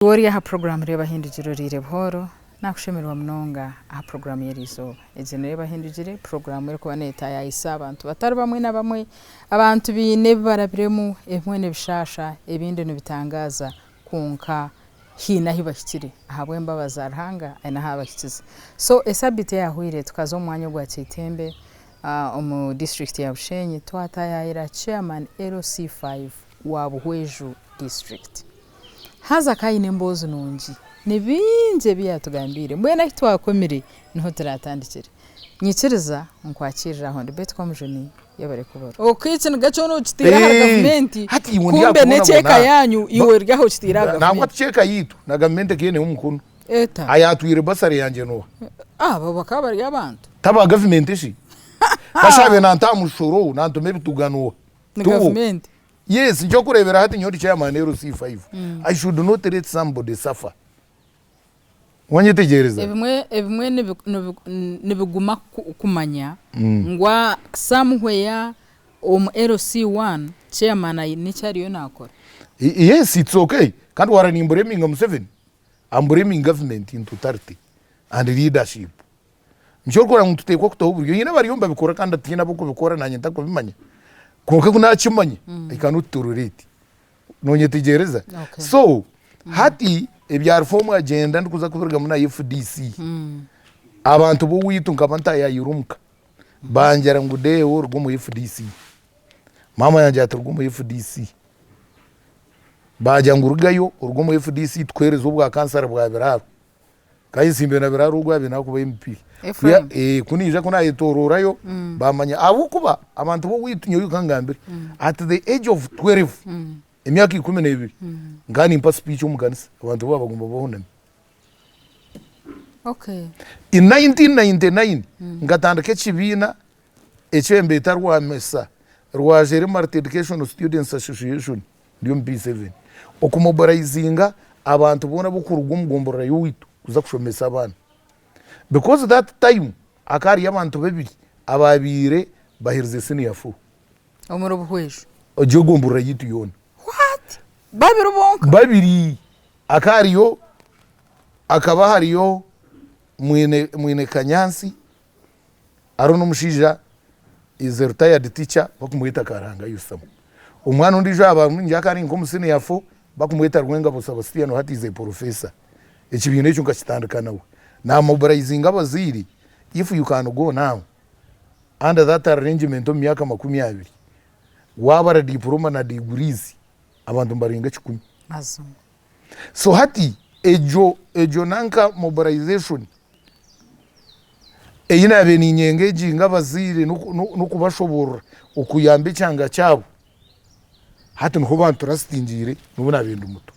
Iwe ori aha puroguraamu Reeba Hindugire Oriire Buhooro, naakushemererwa munonga aha puroguraamu y'eriizooba. Egi ni Reeba Hindugire, puroguraamu erikuba neetaayaayisa abantu batari bamwe na bamwe, abantu baine ebi barabiremu, ebimwe nibishaasha, ebindi nibitangaaza kwonka haine ahu bahikire ahabw'embabazi za Ruhanga haine ahu abahikize. So esabiiti eyaahweire tukaza omu mwanya ogwa Kyeitembe omu disiturikiti ya Bushenyi twataayaayira chairman LC5 wa Buhweju disiturikiti. Haza ka aine emboozi nungi! Ni bingi ebi yaatugambiire. Mbwenu ahu twakomire niho turaatandikire. Nyikiriza nkwakiirire aho ndi. Beitu Komujuni yebare kuba ori. Ok ekiniga kyona okiteire ahari gavumenti Hati iwe kumbe n'eky'eka ndyakubonabona. yaanyu iwe ori aho okiteire aha Nangwa gavumenti. tiky'eka yaitu na gavumenti ekaineho omukono. Eta? Ayaatwire basare yangye n'oha? Abo bakaba bari abantu. Taba gavumenti shi? Kashabe nanta aha mushoro nantuma ebituga n'oha? Ni Tiwo. gavumenti. Yes nikyokurebera hati nyowe ndi chairman LC5 I should not let somebody suffer wanyetegyereza? Ebimwe ebimwe nibiguma kumanya ngu somewhere omu LC1 chairman aine eki ariyo nakora. Yes it's okay kandi wara nimbureminga Museveni I'm blaming government in totality and leadership Nikyo orikureeba ngu nituteekwa kutaho oburyo. Haine abariyo nibabikora kandi tihaine abarikubikora naanye ntarikubimanya. Kwonka ku naakimanya, I cannot tolerate. Noonyetegyereza? Okay. So, hati ebya reform agenda ndikuza kubirugamu na FDC, abantu b'owaitu nkaba ntaayaayire omuka, bangira ngu Deo ruga omu FDC. Maama yangye ati ruga omu FDC. Baagira ngu rugayo oruge omu FDC tukuheereze obwa kansara bwa Biraaro. Kayisimbe na Biraro ogwo abaire nakuba MP. Ephraim. Eh, ku naija ku nayetororayo bamanya ahabw'okuba abantu b'owaitu nyowe kangambire at the age of 12 emyaka 12 nkaba nimpa speech omu kanisa abantu bo baguma bahunami. Okay. In 1999 nkatandika ekibiina eki nibeeta Rwamesa, Rwajere Multi Educational Students Association. Ndi omu P7. Okumobilizinga abantu boona abokuruga omu gomborora y'owaitu kuza kushomesa abaana. Because that time hakaba hariyo abantu babiri ababaire baherize senior four. Omuri Buhweju? Egyo gomborora yaitu yoona. What? Babiri bonka? Babiri. Hakaba hariyo, hakaba hariyo mwine, mwine Kanyansi Hariho n'omushaija is a retired teacher bakumweta Karanga Yusamu. Omwana ondiijo yaaba ningira akaba ari nk'omu senior four bakumweta Rwengabo Sabastiano hati is a professor. Ekibiina ekyo nkakitandika nawe. Na mobilizinga abazaire if you can go now under that arrangement omu myaka 20 waabara diploma na degrees abantu nibarenga kikumi. Mazima. So hati egyo egyo nanka mobilization ei naabaire ninyengeginga abazaire n'okubashoboorora okuyamba ekyanga kyabo, hati niho banturasitingiire n'obu naabaire ndi muto.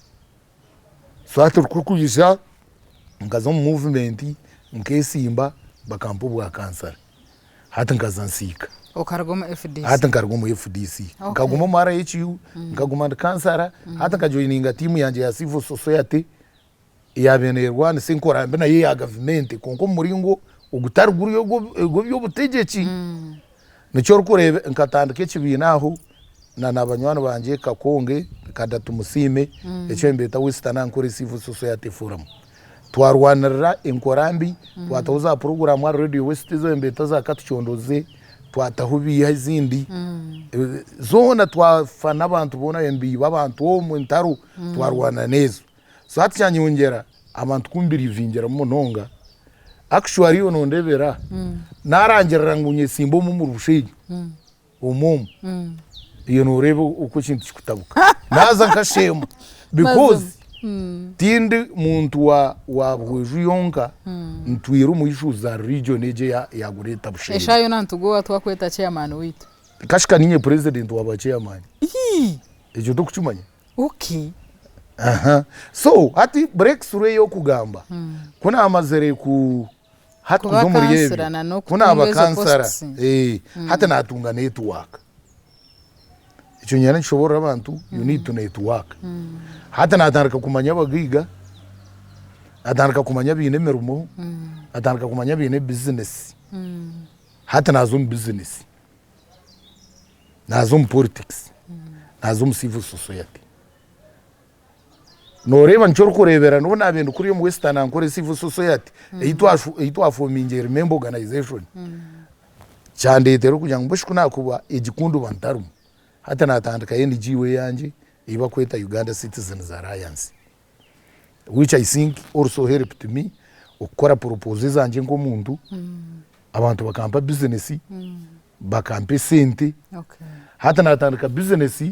So hati ku orikwija nkaza omu movement nkesimba bakampa obwa kansara, hati nkaza nsiika. Okaruga omu FDC? Hati nkaruga omu FDC. Nkaguma omu RHU, nkaguma ndi kansara, hati nkajoininga tiimu yangye ya civil society. Yaabaire neerwanisa enkora mbi nayo eya gavumenti kwonka omu muringo ogutari guri ogw'eby'obutegyeki. Nikyo orikureeba nkatandika ekibiina aho na na banywani bangye Kakonge, Kada Tumusiime, eki nibeeta Western Ankole Civil Society Forum. Twarwanirira enkora mbi, twataho za puroguraamu ahari Radio West ezi nibeeta za Katucondoze, twataho biiha ezindi, zoona twafa n'abantu boona embiibo abantu omwe entaro twarwana n'ezo. So hati kyanyongyera abantu kumbirivingiramu munonga. Actually iwe nondeebera narangirira ngu nyesimbe omu omuri Bushenyi omu omu iwe noreeba oku ekintu kikutabuka. Naaza nkasheema because tindi muntu wa wa Buhweju yonka ntwire omu issues za region egi eya eya Greater Bushenyi. Eshaaha yoona nitugowa twakweta chairman waitu. Kashika niinye president wa ba chairman. Ekyo tokukimanya? Okay. Aha. So hati breakthrough ey'okugamba ku naamazire ku hati Kuba kuza omuri ebyo kansira na ku n'okutunga naaba ezo kansara posts. eh, hati naatunga network. Ekyo nyenda nikishoboorora abantu you need to network. Hati naatandika kumanya abagaiga, naatandika kumanya abaine emirimo, naatandika kumanya abaine bizinesi. Hati naaza omu bizinesi. Naaza omu politics, naaza omu civil society. Nooreeba nikyo orikureebera n'obu naabaire ndi kuriya omu Western Ankole Civil Society ei twashu ei twafominga eri member organization, kyandeetera okugira ngu mbwenu shi ku naakuba egi ku ndiba ntarimu, hati naatandikayo NGO eyangye ei barikweta Uganda Citizens Alliance which I think also helped me okukora proposal ezangye nk'omuntu, abantu bakampa business, bakampa esente, hati natandika business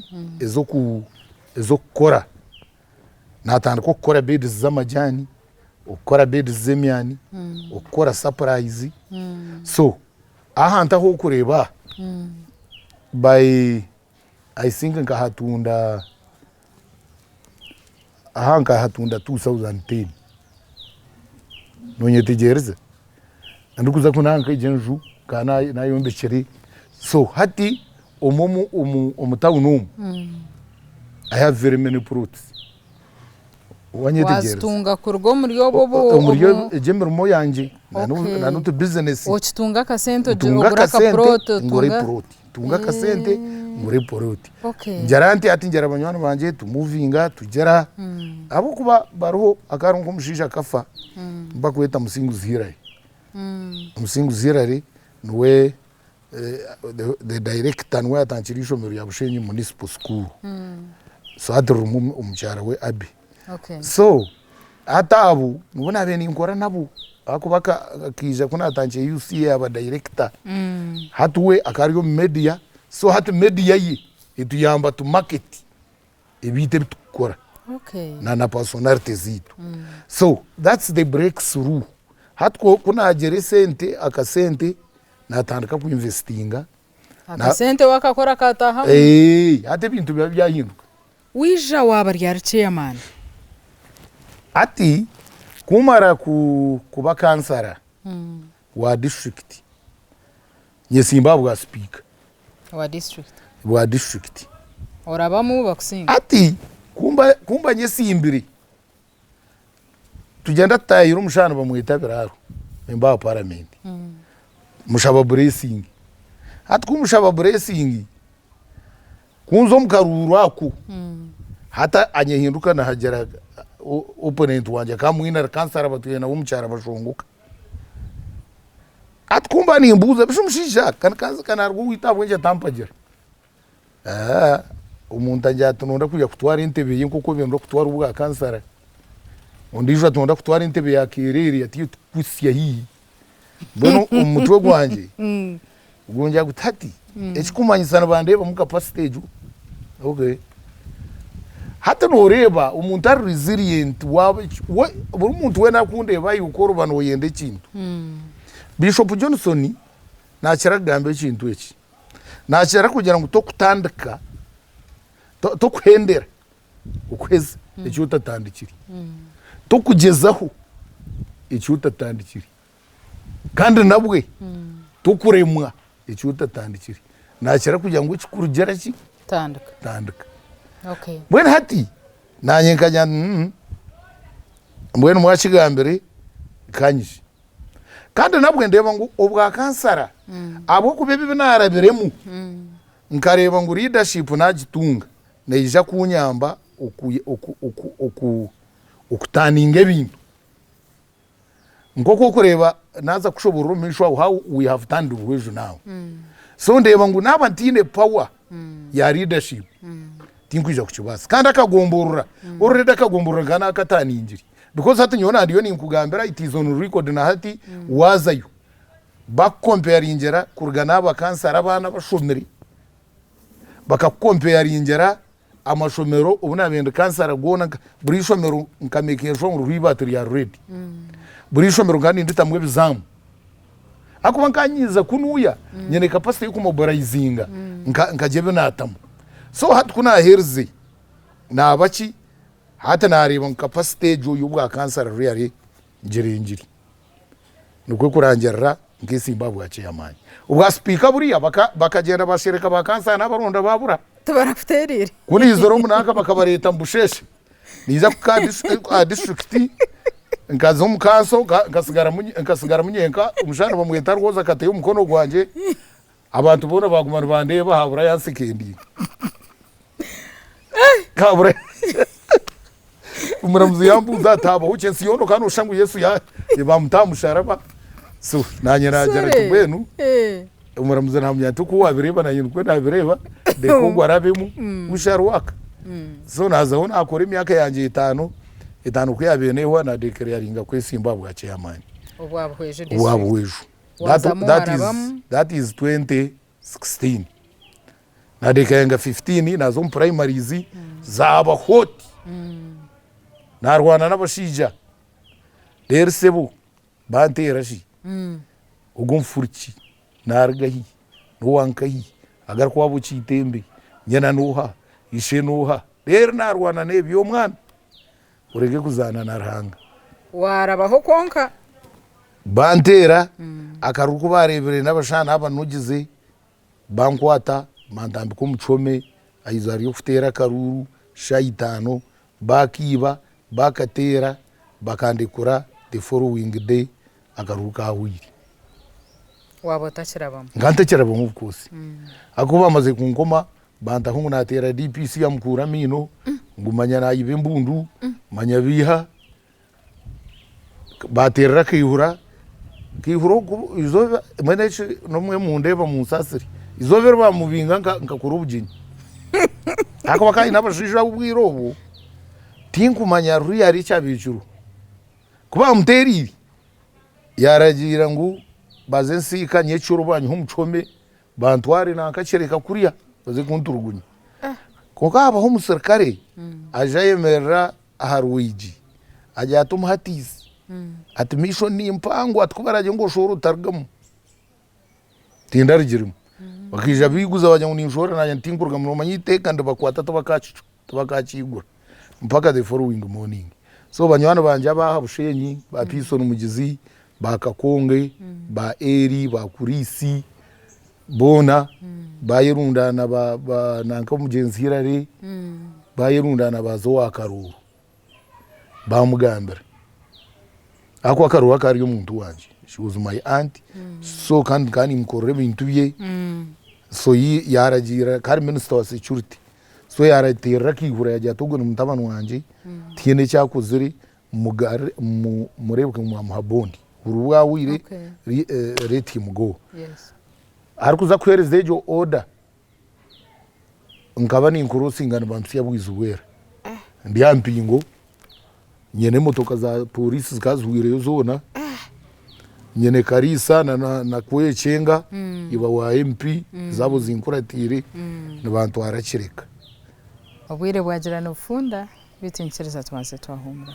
ez'okukora, natandika okukora beds z'amajaani, okukora beds z'emyani, okukora supplies, so ahantu ahu orikureeba aha by I think nkahatunda aha nkahatunda 2010 nonyetegyereza ndikuza kunanka egyo enju nkaba nayombekire so hati omu omu town omu I have very many plots wanyetegyereza Wazitunga kuruga omuri obwo obu omuri egyo emirimo yangye na n'otu business okitunga akasente ntunga ogura akasente akaplot ngure otunga plot ntunga akasente ngure plot Okay. ngyera nti hati ngyera banywani bangye tumuvinga tugyera ahabw'okuba bariho hakaba hariho nk'omushaija akafa bakweta Musinguzi Hillary Musinguzi Hillary niwe the director niwe yatandikire eishomero rya Bushenyi Municipal School so hati ririmu omukyara we Abbey Okay. so hati abo nibo nabaire ninkora nabo ahakuba akaija ku natandikire UCA yaba director hati we akaba ari omu media so hati media ye etuyamba to market ebiitu ebi turikukora Okay. na personality zaitu so that's the breakthrough hati ku nagira esente akasente natandika ku investinga Akasente wakakora katahamu. Hati ebintu biba byahinduka. Waija waaba ryari chairman? Hati kumara kuba kansara wa district nyesimba aha bwa sipiika. Wa district? Bwa district. Orabamu bakusinga? Hati kumba nyesimbire Tugyenda tutahire omushaija nibamweta Biraaro member wa parliament mushaba blessing hati kumushaba blessing kunza omu karuuru ako hati anyehinduka nahagira opponent wangye akaba amwine ari kansara batwire nawe omu kyaro bashongoka hati kumba nimbuuza busha omushaija ka naruga owaitu ahabw'enki atampagira? Omuntu agira ati noyenda kwija kutwara entebe ye nk'oku obaire noyenda kutwara obwa kansara, ondiijo ati noyenda kutwara entebe ya Kereere ati itwe tukuhitsya haihi. Mbwenu omu mutwe gwangye gungira guti hati ekikumanyisa nibandeebamu capacity egyo? Okay. Hati noreeba omuntu ari resilient waaba buri muntu weena arikundeeba ahiika oraba noyenda ekintu. Bishop Johnson nakira kugamba ekintu eki. Nakira kugira ngu tokutandika, tokuhendera okuheza eki otatandikire. Tokugyezaho eki otatandikire. Kandi nabwe tokuremwa eki otatandikire. Nakira kugira ngu ekikuru gira ki? Tandika. Tandika. Okay. Mbwenu hati nanye nkagira nti mbwenu mwakigambire kanyije. Kandi nabwe ndeeba ngu obwa kansara ahabw'okuba ebi ebi naarabiremu nkareeba ngu leadership naagitunga neija kunyamba okutaninga ebintu. Nk'oku orikureeba naaza kushoboorora omu maisho aho how we have turned Buhweju now. So ndeeba ngu naaba ntaine power ya leadership tinkwija kukibaasa. Kandi akagomborora, already akagomborora nkaba naakataningire. Because hati nyowe nandiyo ninkugambira it is on record na hati waazayo bakukompeyaringira kuruga n'aba kansara abaana abashomire bakakukompeyaringira amashomero obu naabaire ndi kansara goona buri ishomero nka makinga sure ngu ririho eibaati rya red buri ishomero nkaba ninditamu ebizaamu ahakuba nkaba nyija kunuya nyine capacity y'okumobilizinga nkagira ebi naatamu so hati ku naaherize naaba ki Hati nareeba ngu capacity egyo y'obwa kansara really ngirengire. Nikwo kurangirira nkesimba aha bwa chairman. Obwa sipiika buriya bakagyenda bashereka ba kansara n'abaronda babura. Tibarakutereire. Ku naizire omu nanka bakabareeta omu Busheeshe. Naija kuhika aha district nkaza omu kanso nkasigaramu nyenka omushaija nibamweta Rwoza akateyo omukono gwangye abantu boona baguma nibandeeba habura yansekendi. Habura. Omuramuzi yambuuza ati habaho ki ensi yoona okaba noshusha ngu Yesu ya bamuta aha musharaba. So nanye nagira nti Sorry. mbwenu Eh. omuramuzi namugira nti oku wabireeba nanye nikwo nabireeba reka ogu arabemu we shall work. So nazaho nakora emyaka yangye etaano, etaano ku yabaire nehwa nadeclaringa kwesimba ahabwa chairman Obwa Buhweju obwa district. Buhweju. That, Wazamu that is, warabamu. that is 2016. Nadeclaringa 15 naza omu primaries zaaba hot. Narwana n'abashaija. Reero sebo banteera shi. Ogu omufuruki naruga hi? N'owa nkahi? Agaruka owaabo Kiitembe? Nyina n'oha? Ishe n'oha? Reero narwana n'ebyo omwana. Oreke kuzaana na Ruhanga. Waarabaho kwonka. Banteera, akaruru ku baareebire n'abashaija naaba nogize, bankwata bantambika omu kihome aha izooba ry'okuteera akaruuru shaaha itaano, baakiiba, baakateera, bakandekura the following day akaruru kaahweire. Waaba otakirabamu. Nkaba ntakirabamu of course. Ahakuba ku baamazire kunkoma bantaho ngu naateera DPC yamukuura amaino, ngu manya naayiba embundu, manya biiha. Baateerera Kaihura, Kaihura ogu eizooba mbwenu eki n'omwe mundeeba munsaasire, eizooba eri baamubinga nkakora obugyenyi. Ahakuba akaba aine abashaija obwire obwo, tinkumanya ruri hariho ekyabaire kiriho. Ku baamuteereire, yaaragiira ngu baze ensiika nyekiro banyihe omu kihome bantware nanka Kireka kuriya baze kunturugunya. Kwonka haabaho omusirikare aija ayemerera aha rwigi agira ati omuhatiizi ati maisho ni mpango ati ku baragire ngu oshohore otarugamu. Tindarugiremu. Bakaija baiguza bagira ngu ninshohora naanye tinkurugamu noomanya eiteeka ndibakwata tibakakicwa tibakakigura mpaka the following morning. So banywani bangye ab'aha Bushenyi ba Pison Mugizi, ba Kakonge, ba Eri, ba Kuriisi boona bayerundaana ba ba nanka omugyenzi Hillary bayerundaana baaza owa Karooro baamugambira ahakuba Karooro akaba ari omuntu wangye she was my aunt so kandi nkaba nimukorera ebintu bye so yaragiira akaba ari minister wa security so yarateerera akaihura yaagira ati ogu ni mutabani wangye tihaine eki akozire mugarure mureebeke ngu mwamuha bond buri obu ahweire let him go. Arikuza kuheereza egyo order nkaba ninkurosinga nibampitsya Bwizibwera ndi aha mpingo nyine emotoka za poriisi zikaba zihwireyo zoona nyine Kariisa na Kwekyenga iba wa MP zaabo zinkuratiire nibantwara Kireka. Obwire bwagira nibufunda Beitu nyikiriza tubanze twahumura.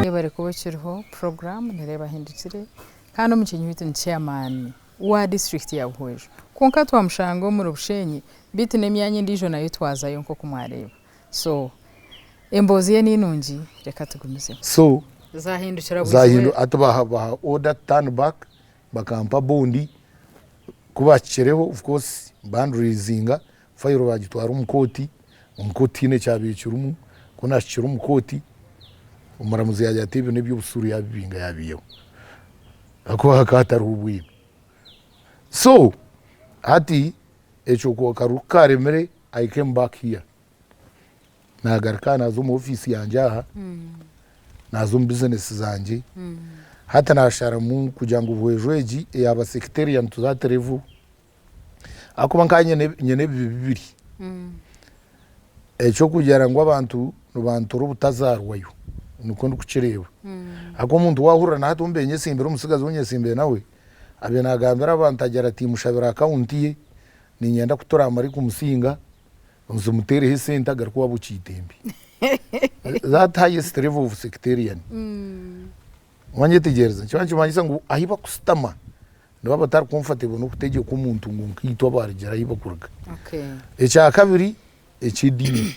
Yebare kuba okiriho puroguramu nereeba ahindukire kandi omukyenyi waitu ni chairman wa disiturikiti ya Buhweju kwonka twamushanga omuri Bushenyi beitu n'emyanya endiijo nayo twazayo nk'oku mwareeba so emboozi ye ninungi reka tugumizemu. So Zahindukira zahindu hati baha order turn back bakampa bond Ku baakikireho of course banduriizinga, fayiro baagitwara omu kooti, omu kooti tihaine ekyabaire kirimu, ku naahikire omu kooti, omuramuzi yaagira ati ebi n'eby'obusiru yaabibinga yaabiihaho ahakuba hakaba hatariho bwino. So hati ekyo ku akaruuru ku kaaremire, I came back here, naagaruka aha naaza omu ofiisi yangye aha, naaza omu bizinesi zangye, hati naasharamu kugira ngu Buhweju egi eyaaba secretarian to that level ahakuba nkaba nyine nyine ebibi bibiri, eky'okugira ngu abantu nibantura obutazaarwayo nikwo ndikukireeba ahakuba omuntu waahurira na hati ou mbaire nyesimbire omutsigazi ou nyesimbire nawe abaire naagambira abantu agira ati mushabire akawunti ye niinyenda ku turaamare kumusinga Nzimuteereho esente agaruke owaabo Kiitembe. That highest level of sectarian. Wanyetegyereza? Nikiba nikimanyisa ngu ahi bakusitama nibaba batari comfortable n'okutegyekwa omuntu ngu nkaitwe abarugire ahi bakuruga. Okay. Ekya kabiri eky'ediini.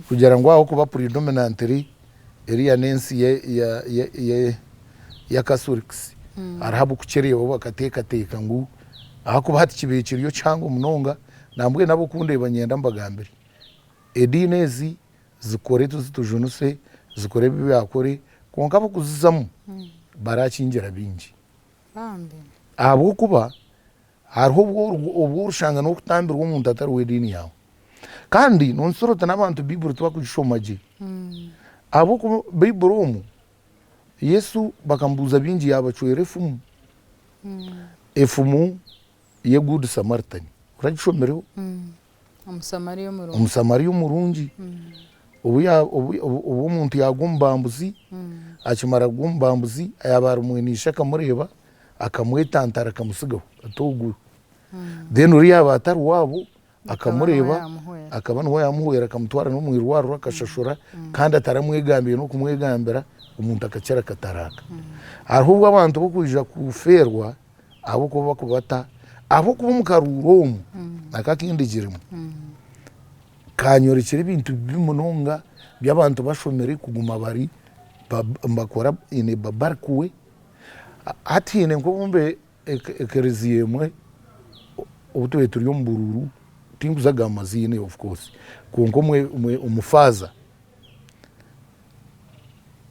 Kugira ngu aho kuba predominantly eriya n'ensi ya ya ya ya ya Catholics hariho ab'okukireeba bo bakateekateeka ngu ahakuba hati kibaire kiriyo kihango munonga Nambwenu ab'okundeeba niinyenda mbagambire, ediini ezi zikore tuzitujunise, zikore ebi byakore, kwonka ab'okuzizamu barakingira baingi. Ahabw'okuba Hariho obu orishanga n'okutambirwa omuntu atari w'ediini yaawe. Kandi nonsura oti n'abantu Baiburi tibakugishoma gye. Ahabw'okuba Baiburi omu, Yesu bakamubuuza bingi yaabacwera efumu. Efumu ye Good Samaritan. Oragishomireho? Omusamaria omurungi. Omusamaria omurungi. Obu ya- obu- obu obu omuntu yaagwa omu bambuzi, akimara kugwa omu bambuzi, yaaba ari mwene ishe akamureeba, akamwetantara akamutsigaho ati ogu. Then ori yaaba atari waabo, akamureeba, yaamuhwera. akaba niwe yaamuhwera akamutwara n'omu irwariro akashashura, kandi ataramwegambiire n'okumwegambira, omuntu akakira akataraaka. Hariho obu abantu b'okwija kufeerwa ahabw'okuba bakubata, ahabw'okuba omu karuuru omu, naka akindigiremu, kanyorekire ebintu bibi munonga by'abantu bashomire kuguma bari nibakora in a barbaric way. Hati haine nk'obumbe ekereziya emwe obu tubaire turi omu buruuru, tinkuza kugamba maziina of course, kwonka omufaaza,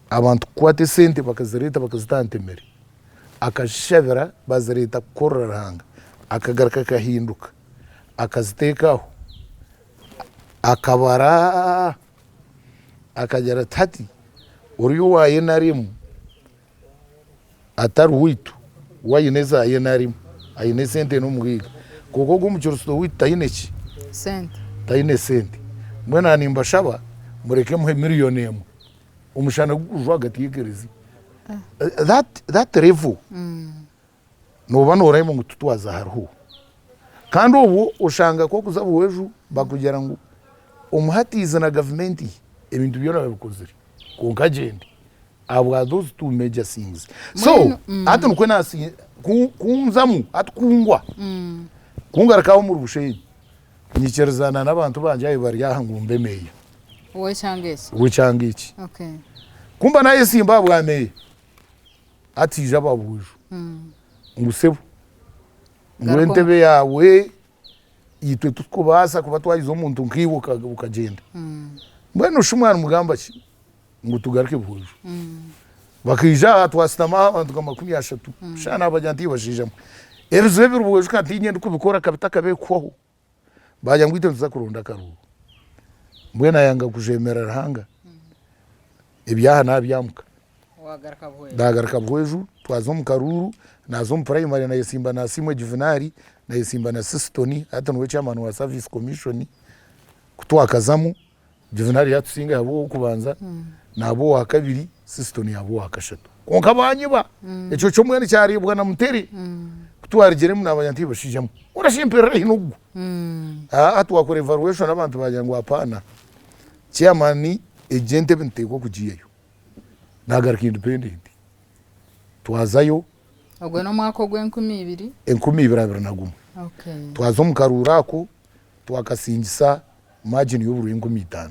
abantu kukwata esente bakazireeta bakazita aha ntemere, akazishabira bazireeta kukorera Ruhanga, akagaruka akahinduka akaziteeka aho, akabara akagira ati hati ori owa NRM atari owaitu we aine eza NRM aine esente n'omugaiga kwonka ogu omukristo owaitu taine ki? Sente. Taine sente. Mbwenu aha nimbashaba mureke muhe miriyoni emwe omushana gukujwa ahagati y'ekereziya. That that level nooba nooreba ngu titwaza hariho. Kandi obwo oshanga ku orikuza Buhweju bakugira ngu omuhatiize na gavumenti ye ebintu byona babikozire kwonka agyende ahabwa those two major things. So hati nikwo naasi ku nzamu hati ku ngwa ku ngaruka aha omuri Bushenyi nyikirizana n'abantu bangye ahu bari aha ngu mbe meeya Ow'ekyanga eki? Ow'ekyanga eki. Okay. Ku mba nayesimba aha bwa meeya hati haija aba Buhweju ngu sebo ngu entebe yaawe itwe titukubaasa kuba twahiza omuntu nkaiwe okagyenda. Mbwenu shi mwarimugamba ki ngu tugaruke Buhweju? Bakaija aha twashutama aha abantu nka 30, shaaha naabagira nti bashaija mwe, ebizibu ebiri Buhweju ka tiinye ndikubikora kabi takabeekuhwaho. Baagira ngu itwe nituza kuronda akaruuru. Mbwenu ayanga kujeemera Ruhanga, ebyaha naabyamuka. Naagaruka Buhweju, twaza omu karuuru, naaza omu purayimare nayesimba na Asiimwe Juvenal, nayesimba na Sisitoni, hati niwe chairman wa service commission, ku twakazamu, Juvenal yaatusinga yaaba ow'okubanza, naaba owa kabiri, Sisitoni yaaba owa kashatu. Kwonka baanyiba! Ekyo kyo mbwenu kyareebwa na Mutere. Ku twarugiremu naamanya nti bashaija mwe, orashemperera haihi n'okugwa. Aa twakora evaluation abantu baagira ngu apaana, chairman egyo entebe nituteekwa kugiihayo. Naagaruka independent. Twazayo. Ogwo n'omwaka ogw'enkumi ibiri? 2021. Twaza omu karuuru ako, twakasingisa margin y'oburo 5000.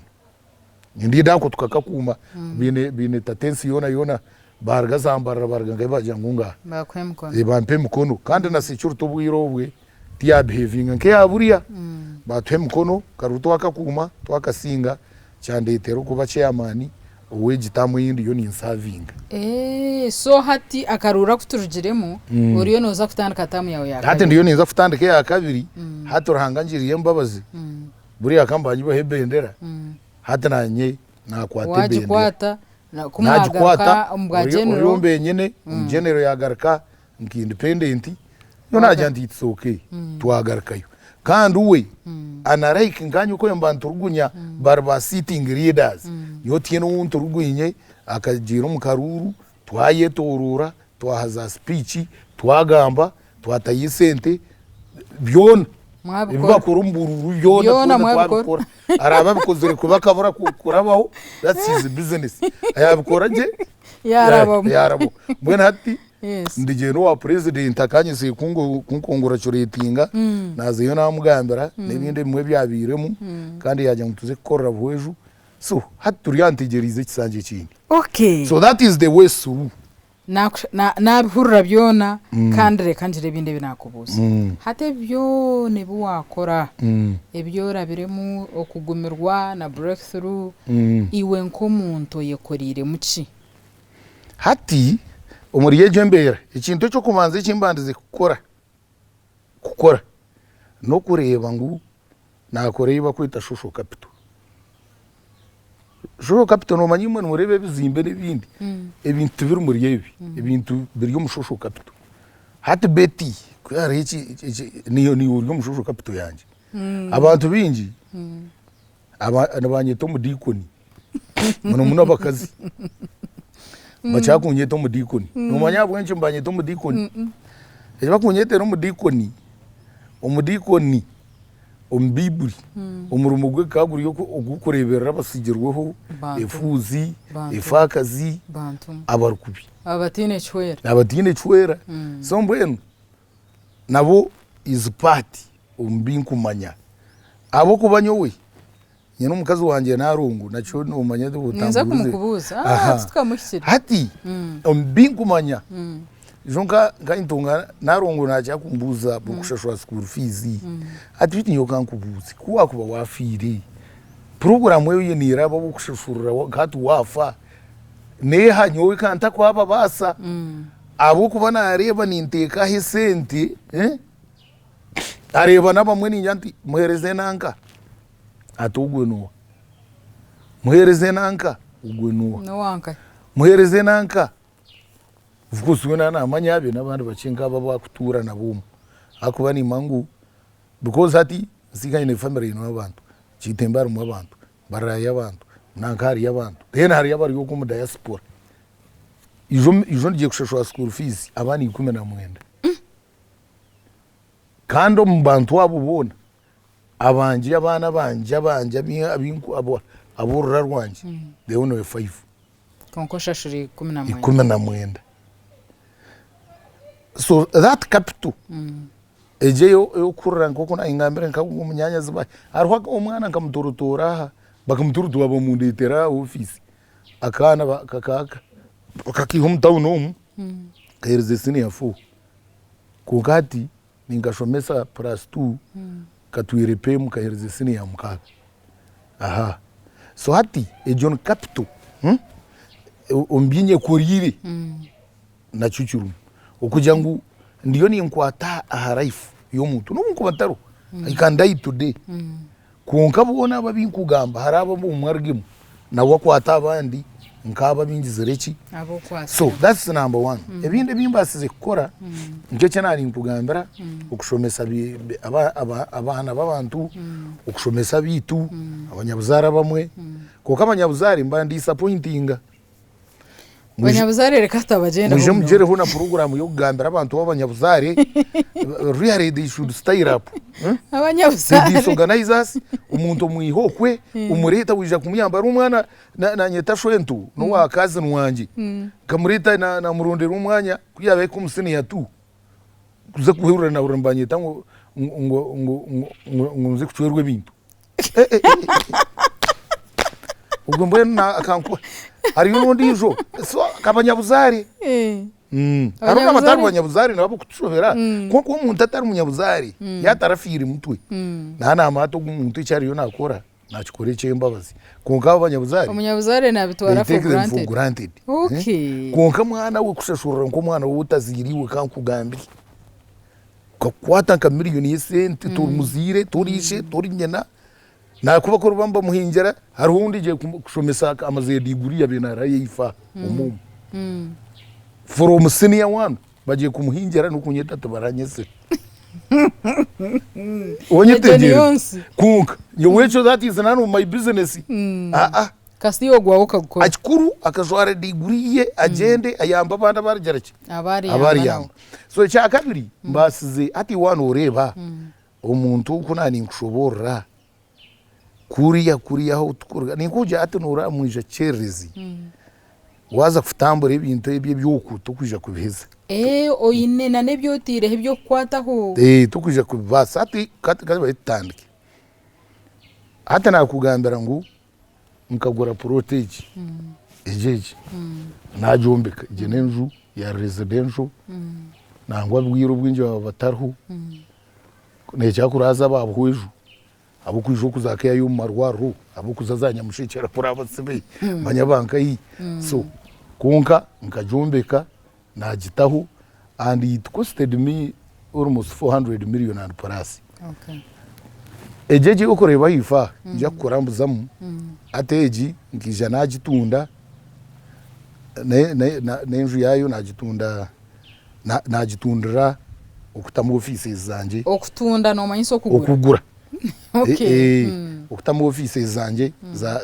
Nindiida ako tukakakuuma baine baine tatensi yoona yoona baaruga za Mbarara baaruga nkahi baagira ngu ngaha. Baakuha emikono. Bampa emikono kandi na security obwire obwe tiyabihevinga nk'eya buriya. Baatuha emikono karuuru twakakuuma twakasinga kyandeetera okuba chairman ow'egi taamu ei ndiyo ninsavinga. Eeh so hati akaruuru aku turugiremu oriyo nooza kutandika taamu yaawe ya Hati kabiri. ndiyo ninza kutandika eya kabiri hati Ruhanga angiriire embabazi buriya ka mbanyibaho ebendera hati nanye nakwata ebendera. Wagikwata ku mwagaruka Nagikwata omu bwa ori general. ombenyene omu general yagaruka nka independent nyowe nagira nti it's okay twagarukayo kandi we unlike nkanye oku mba nturugunya bari ba sitting leaders nyowe tihaine ou nturugwinye akagiira omu karuuru twayetoroora twaha za speech twagamba twatayo esente byona ebi Mwabikora. bakora omu buruuru byona Byona twena mwabikora. twabikora araabe abikozire kubi akabura kurabaho that's his business yabikora gye Yaarabamu. yaarabaho mbwenu hati Yes. ndigyenda owa president akanyesiga kunkonguracuratinga nazayo namugambira n'ebindi ebimwe ebyabairemu kandi yagira ngu tuze kukorera Buhweju so hati turi aha ntegyereize ekisanja ekindi Okay. so that is the way through. Nakusha- na- nabihurira byona kandi reka ngire ebindi ebi nakubuuza. Hati ebi byona ebi waakora, ebi orabiremu okugumirwa na breakthrough, iwe nk'omuntu oyekoreiremu ki? Hati omuri egyo embeera, ekintu eky'okubanza eki mbandize kukora, kukora n'okureeba ngu naakora ei barikweta social capital. Social capital noomanya imwe nimureeba ebizimbe n'ebindi, ebintu tibiri muri ebi, ebintu biri omu social capital. Hati Betty ku hariho eki eki niiwe niiwe ori omu social capital yangye. Abantu baingi aba nibanyeta omudiikoni muno muno abakazi bakira kunyeta omudiikoni. Noomanya ahabw'enki nibanyeta omudiikoni? Eki bakunyetera omudiikoni, omudiikoni omu Baiburi omurimo gwe gukaba guri ogw'okureeberera abatsigirweho, efuuzi, efaakazi, abarikubi. Abataine kihwera. Abataine kihwera. So mbwenu nabo is part omu bi nkumanya ahabw'okuba nyowe nyine omukazi wangye Narongo nakyo nomanya Ninza kumukubuuza. Ah, titukamuhikire. Hati omu bi nkumanya ijo nka ntunga Narongo nakira kumbuuza kushashura school fees ati beitu nyowe kankubuuze ku wakuba wafiire puroguraamu eyo neraba okushashurira hati waafa neeha nyowe kantakubabaasa ahabw'okuba nareeba ninteekaho esente areeba n'abamwe ningira nti muheereze nanka ati ogwe n'oha muheereze nanka ogwe n'oha muheereze nanka of course we naamanya abe n'abandi bakye nk'abo abu arikutuura nabo omwo ahakuba nimanya ngu because hati nsiika nyine family erimu abantu, Kitembe harimu abantu, Mbarara hariyo abantu, nanka hariyo abantu, then hariyo abari okwo omu diaspora. Ijo ijo ngiye kushashura school fees abaana 19. Kandi omu bantu abo boona, abangye abaana abangye abangye abu ab'orura rwangye they only five. Kwonka oshashura 19. 19. So that capital egyo ey'okuhurira nk'oku nayingambire nka munyaanyazi hariho omwana nkamutoorotoora aha, bakamutoorotoora bamundeetera aha ofiisi, akaana bakakaiha omu tawuni omu kaheereza siniya four. Kwonka hati ninkashomesa plus two katwire pemu kaheereza siniya 6. Aha so hati egyo ni capital omu bi nyekoriire nakyo kirimu. Okugira ngu ndiyo ninkwata aha life y'omuntu n'obu nkuba ntariho I can die today kwonka boona abo abu nkugamba hariho abu omwe arugemu nawe akwate abandi nk'abo abu ngizire ki so that's number one. Ebindi ebi mbaasize kukora nk'eki naarinkugambira okushomesa abaana b'abantu, okushomesa abaitu, abanyabuzaare abamwe kwonka abanyabuzaare nibandisappointinga. Abanyabuzaare reka tutabagyendaho Mwije munonga. mugyereho na puroguraamu y'okugambira abantu b'abanyabuzaare really they should style up. They Abanyabuzaare. disorganize us, omuntu omwihe okwe omureete waija kumuyamba hariho omwana nanyeta shwento n'owa cousin wangye nkamureeta namurondera omwanya ku yaabaire omu senior two kuza kuhurira nahurira nibanyeta ngu ngu ngu ngu nze kucwerwa ebintu. Obwo mbwenu akankuba hariyo n'ondiijo so abanyabuzaare hariho n'abatari banyabuzaare nabo abarikutushobera kwonka omuntu atari munyabuzaare yaaba atarafiire mutwe naaba naamanya ati ogu omuntu eki ariyo naakora naakikora eky'embabazi kwonka abo abanyabuzaare Omunyabuzaare nabitwara they for take them for granted. granted. Okay. Kwonka mwana we kushashurira nk'omwana ou otazaire iwe ka nkugambire. Okakwata nka miriyoni y'esente tori muzaire, tori ishe, tori nyina, nakuba kuri bamwe bamuhingira, hariho ou ndigiye kushomesa amazire diguri yabaire naraaya eifa omu omu. From senior one bagiye kumuhingira n'okunyeta tibaranyetsire. Egyo niyo Onyetegyereze? nsi. Kwonka nyowe ekyo that is none of my business. Aa. Kasita iwe ogwawe okagukora. Ekikuru akajwara diguri ye agyende ayambe abandi abu arigira ki? Abu ariyamba Abu nawe. ariyamba. So ekyakabiri mbaasize hati waaba nooreeba omuntu oku naaba ninkushoboorora kuriya kuriya ahu turikuruga ninkugira hati nooreeba mwija kyererezi waaza kutambura ebintu ebi eby'oku tokwija kubiheza. Oine na n'ebi otaireho eby'okukwataho. Tokwija kubibaasa hati ka tutandike. Hati naakugambira ngu nkagura puroti egi, egi egi, nagyombeka, egi n'enju ya residential, nangwa obwire obwingi baba batariho, nekira kuraaza aba Buhweju, ab'okwija okuza care y'omu marwariro, ab'okuza za Nyamushekyera kuri abasibe, manya aba nkahi, so kwonka nkagyombeka nagitaho and it costed me. almost 400 million and plus. Egi egi orikureeba ahaifo aha ninza kukurambuzamu hati egi nkaija nagitunda n'enju yaayo nagitunda nagitundira okutamu offices zangye. Okutunda nomanyisa okugura? Okugura. Okutamu offices zangye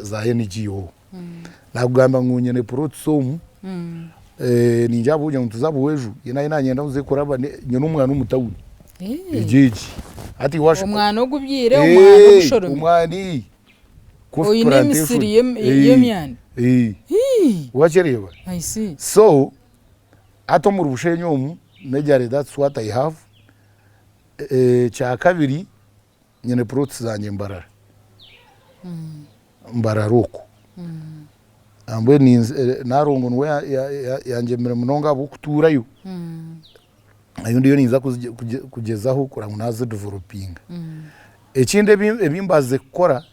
za NGO. Nakugamba ngu nyine plots omu, ningira ahabw'okugira ngu tuza Buhweju, naye nanyenda ngu nze kuraba nyine omwana omu tawuni, egyo egi. Hati Omwana ogubyire, omwana ogushoromire? Omwana coffee Oine plantation. emisiri y'emyani? Wakireeba? I see. So hati omuri Bushenyi omu majorly that's what I have. Ekyakabiri nyine plots zangye Mbarara. Mbarara okwo. Mbwenu Narongo niwe yangyemire munonga ahabw'okutuurayo. Nayo ndiyo ninza kugyezaho kureba ngu nazidevelopinga. Ekindi ebi mbaasize kukora,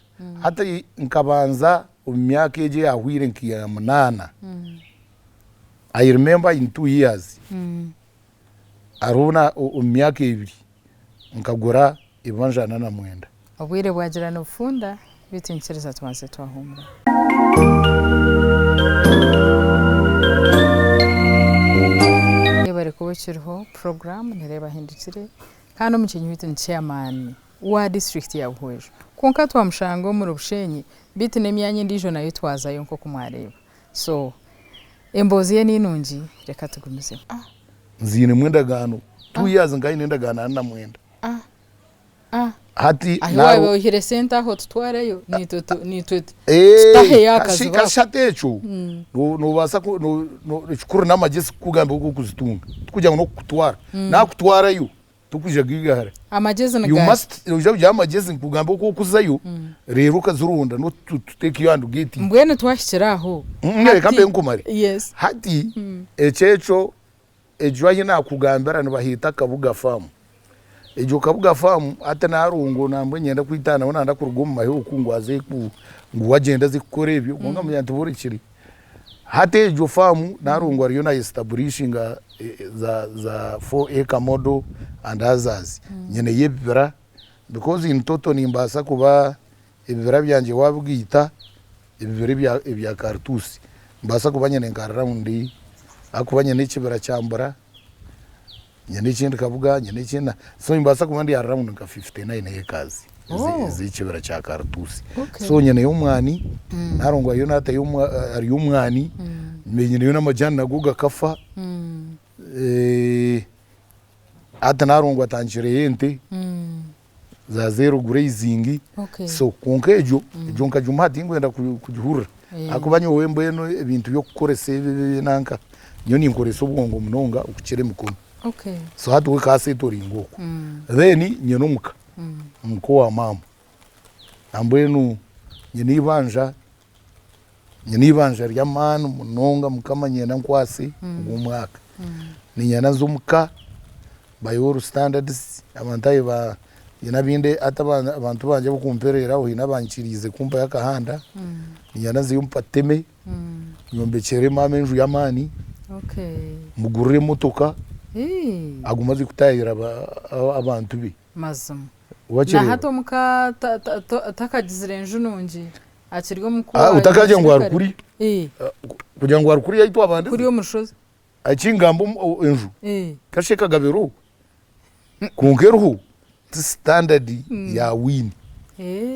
hati nkabanza omu myaka egi eyahweire nka munaana, I remember in 2 years, hariho omu myaka ebiri nkagura ebibanja 49. Obwire bwagira nibufunda, beitu nyikiriza tubanze twahuumura. Yebare kuba okiriho, puroguraamu nereeba ahindukire kandi omukyenyi waitu ni chairman wa disiturikiti ya Buhweju. Kwonka twamushanga omuri Bushenyi beitu n'emyanya endiijo nayo twazayo nk'oku mwareeba. So emboozi ye ninungi reka tugumizemu. Nziinemu endagaano, 2 years nkaba nyine endagaano 49. Hati Ahi waaba oihire sente aho otutwareyo naitwe naitwe tutaheyo akazibu ako. Kashi hati ekyo nobaasa ekikuru n'amagyezi kukugambira oku orikuzitunga tikugira ngu n'okukutwara. Naakutwarayo tokwija kugaigahara. Amagyezi ni You gaahi? must noija kugira amagyezi nkugambe oku orikuzayo reero okazironda not to take you and get it. Mbwenu twahikire aho Reka mbe nkumare. Yes. Hati ekyo ekyo Egyo ahi naakugambira nibaheeta Kabuga Farm. Egyo Kabuga Farm hati Narongo nambwenu niinyenda kwita nawe nayenda kuruga omu mahe oku ngu aze ngu we agyende aze kukora ebyo kwonka mugira nti borekire. Hati egyo farm Narongo ariyo na estabulishinga za 4 acre model and others. Nyineyo ebibira because in total nimbaasa kuba ebibira byangye waabigaita ebibira ebya karituusi nimbaasa kuba nyine nka rawundi ahakuba nyine ekibira kya mbura, nyine ekindi kabuga, nyine ekindi so nimbaasa kuba ndi aha rawundi nka 59 acres ez'ekibira kya karituusi. So nyineyo omwani, Narongo hariyo naatayo hariyo omwani, nyineyo n'amajaani nago gakafa, hati Narongo atandikireyo ente. za zero grazing so kwonka egyo egyo nkagimpa tinkwenda kugihurira ahakuba nyowe mbwenu ebintu by'okukoresa ebi ebi nanka nyowe ninkoresa obwongo munonga okukira emikono so hati we ka settlinga okwo then nyine omuka omuka owa maama nambwenu nyine eibanja nyine eibanja ry'amaani munonga mukama niinyenda ankwase ogu omwaka. Niinyenda nze omuka by all standards abantu ahi ba haine abindi hati abantu bangye abakumpereera aho haine abankiriize kumpayo akahanda, niinyenda nzeyo mpateme, nyombekyere maama enju y'amaani, mugurire emotoka, agume aze kutaahira abantu be. Mazima. Na hati omuka takagizire nju nungi akiri omuka Ah, otakagira ngu ari kuri. Kugira ngu ari kuriya ahi twabandize. Kuriya omu rushozi. Ekingamba enju kasha ekagabiro kwonka eriho ti standard ya wiini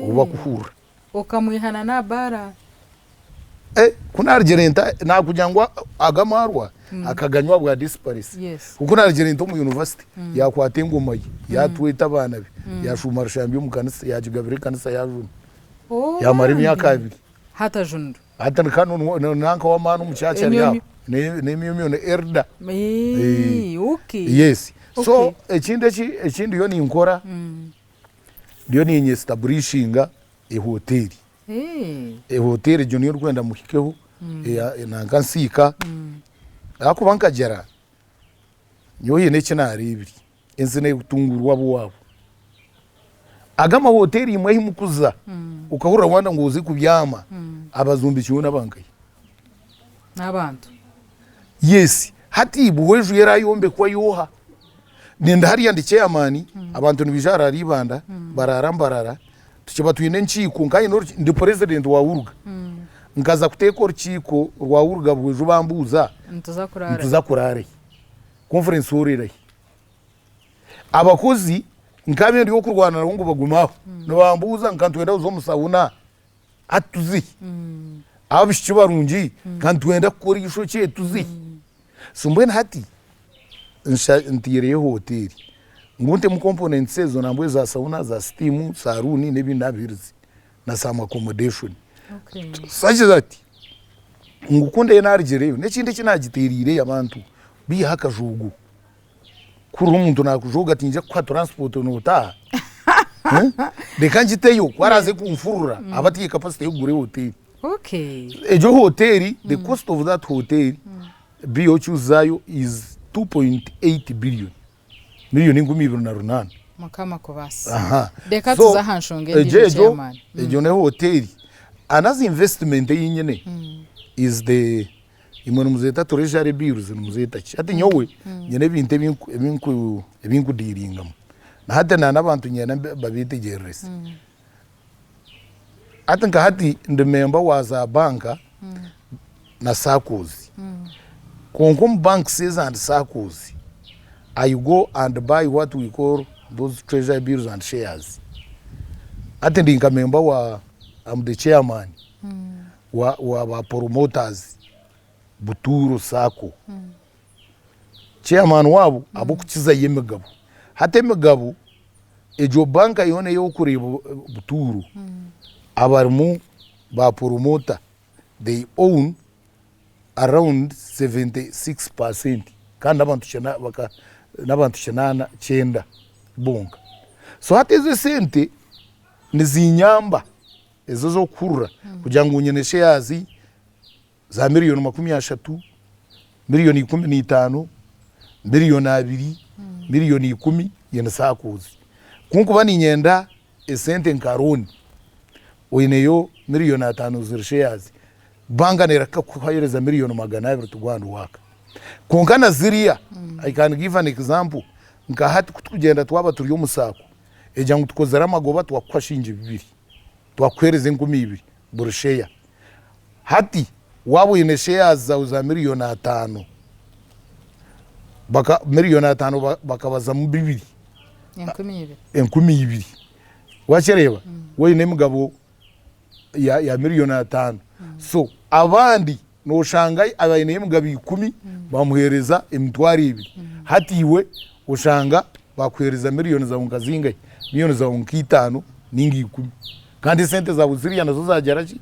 obu bakuhurira. Okamwihana n'aha baara. Ku naarugire nta naakugira ngu aga amaarwa akaganywa ahabwa disipalisi. Ku naarugire nta omu yunivasite yaakwata engoma ye yaatweta abaana be yaashuuma rushambi omu kanisa yaagigabira ekanisa yaajuna. Yaamara emyaka abiri. Hati ajunire. Hati nanka ow'amaani omu church ari aho. N'emyomyo ni elder. Yes. So ekindi eki ndiyo ninkora, ndiyo ninyesitaburishinga ehoteeri. Ehoteeri egyo niyo ndikwenda muhikeho nanka nsiika ahakuba nkagira nyowe haine eki naareebire, ensi neetunguurwa ab'owaabo. Aga amahoteeri imwe ahi murikuza okahurira wayenda ngu oze kubyama abazombeki boona aba nkahi? N'abantu. Yes, hati bwo enju yo eraayombekwa yooha? Nindi hariya ndi chairman, abantu nibaija haraara Ibanda, baraara Mbarara, tukiba twine enkiiko, nka nyine ndi president wa Uruga. Nkaza kuteeka orukiiko rwa Uruga bwejo bambuuza, Nituza kuraara. Nituza kuraara hi? Conference hall erahi? Abakozi nkabe ndi okurwana nabo ngu bagume aho, nibambuuza nka nitwenda kuza omu sauna. Hati tuzihe. Abaishiki barungi ka nitwenda kukora eishokye tuzihe. So mbwenu hati ntaireyo hoteeri ngu ntemu components ezo nambwenu za sauna, za steam, saruuni n'ebindi nabiherize na some accommodation such that ngu ku ndiyo narugireyo n'ekindi eki nagiteeriireyo abantu biiheho akajoogo. Kuhurira omuntu naakujooga ati niinyija kukuha transport nootaaha, reka ngiteyo ku araaze kunfurura abe ataine capacity y'okugura ehoteeri. Egyo hoteeri, the cost of that hotel, BOQ zaayo is 2.8 billion, million 2800. Mukama akubaase. Aha. Reka So, tuze aha nshonga egyo endiijo egyo chairman. egyo n'ehoteeri. Another investment ei nyine is the Imwe nimuzeeta treasury bills nimuzeeta ki? Hati nyowe nyine ebintu ebi nkudiiringamu. Na hati na n'abantu niinyenda babeetegyerereze. Hati nka hati ndi memba wa za banka na SACCOs. Kwonka omu banks ezi and SACCOs, I go and buy what we call those treasury bills and shares. Hati ndi nka memba wa, am the chairman. wa ba promoters Butuuro Sacco. Chairman waabo ahabw'okukizayo emigabo. Hati emigabo egyo banka yoona ei orikureeba Butuuro abarimu ba promoter they own around 76 percent kandi n'abantu kinaana kyenda bonka. So hati ezo esente nizinyamba. Ezo ez'okuhurira kugira ngu nyine shares za miriyoni 30, miriyoni 15, miriyoni 2, miriyoni 10 nyine SACCOs. Ku nkuba niinyenda esente nka loan, oineyo miriyoni 5 ziri shares, banka neereka kukuheereza miriyoni 200 to go and work. Kwonka na ziriya, I can give an example, nka hati ku tukugyenda twaba turi omu SACCO, Egira ngu tukozire amagoba twakuha shilingi bibiri, twakuhereza 2000 buri sheya. Hati waaba oine shares zaawe za miriyoni ataano, baka miriyoni ataano bakabazamu bibiri, 2000, wakyereeba? Waaba oine emigabo ya miriyoni ataano, so abandi noshanga abaineyo emigabo ikumi bamuhereza 20,000 hati iwe oshanga bakuhereza miriyoni zaawe nka zingahi? Miriyoni zaawe nka itaano ninga ikumi kandi esente zaawe ziriya nazo zagira ki?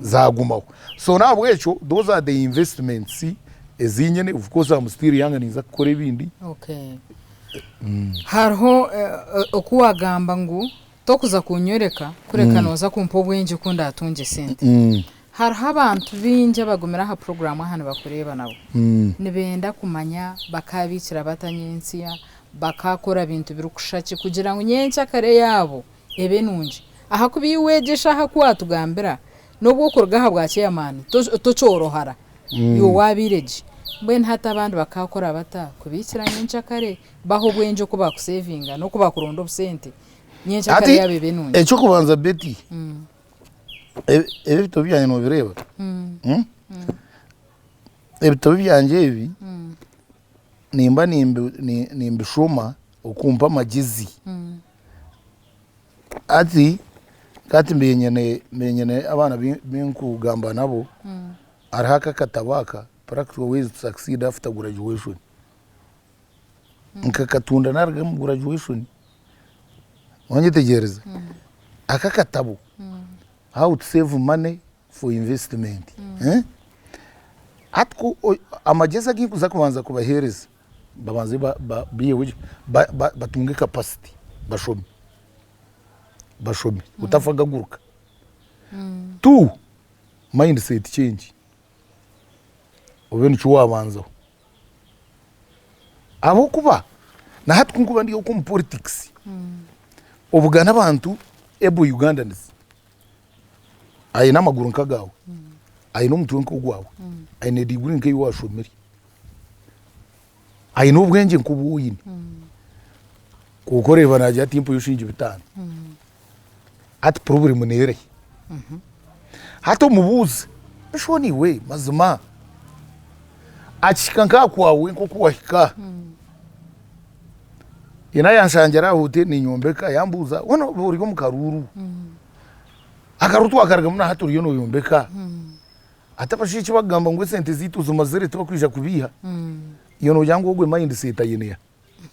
Zagumaho. So nahabwekyo those are the investments ezi nyine of course am still young ninza kukora ebindi. Okay. Hariho oku wagamba ngu Tokuza kunyoreka kureka noza kumpa obwengye oku ndatungye sente. Hariho abantu baingi abagumire aha puroguraamu aha nibakureeba nabo. Nibenda kumanya bakaabiikira bata nyentsya, bakaakora bintu birikushusha ki kugira ngu nyenkyakare yaabo ebe nungi. Ahakuba iwe egyo eshaaha ku waatugambira, n'obu orikuruga aha bwa chairman tokyorohara, iwe waabaire gye. Mbwenu hati abandi bakaakora bata kubiikira nyenkyakare? Bahe obwengye oku baakuseevinga n'oku baakuronda obusente. Nyenkyakare Hati yaaba ebe nungi. eky'okubanza Betty, ebi ebitabo byangye noobireeba? Mm? Ebitabo byangye ebi nimba nimbi- ni- nimbishoma okumpa amagyezi. Hati hati mbaire nyine mbaire nyine abaana bi- binkugamba nabo, hariho aka akatabo aka Practical Ways to Succeed After Graduation. Nkakatunda naruga omu graduation wanyetegyereza aka akatabo how to save money for investment hati ku amagyezi agu nkuza kubanza kubahereza babanze batunge capacity bashome bashome otafa gaguruka two mindset change obe nikyo wabanzaho. Ahabw'okuba na hati ku nkuba ndi okwo omu politics, obugana abantu able Ugandans aine amaguru nk'agaawe, aine omutwe nk'ogwawe, aine diguri nk'ei waashomire, aine obwengye nk'obu oine. Kwonka oreeba naagira ati mpuyo shiringi bitaano. Hati purobulemu neerahi? Hati omubuuze, Mbwenu iwe mazima akihika nk'aha kwawe nk'oku wahika? Haine ayanshangira aha hoteeri ninyombeka yambuuza hoona ori omu karuuru? Akaruuru twakarugamu na hati oriyo noyombeka? Hati abashaija eki bakugamba ngu esente zaitu ozimazire tibakwija kubiiha, iwe noogira ngu ogwe mindset aine eha?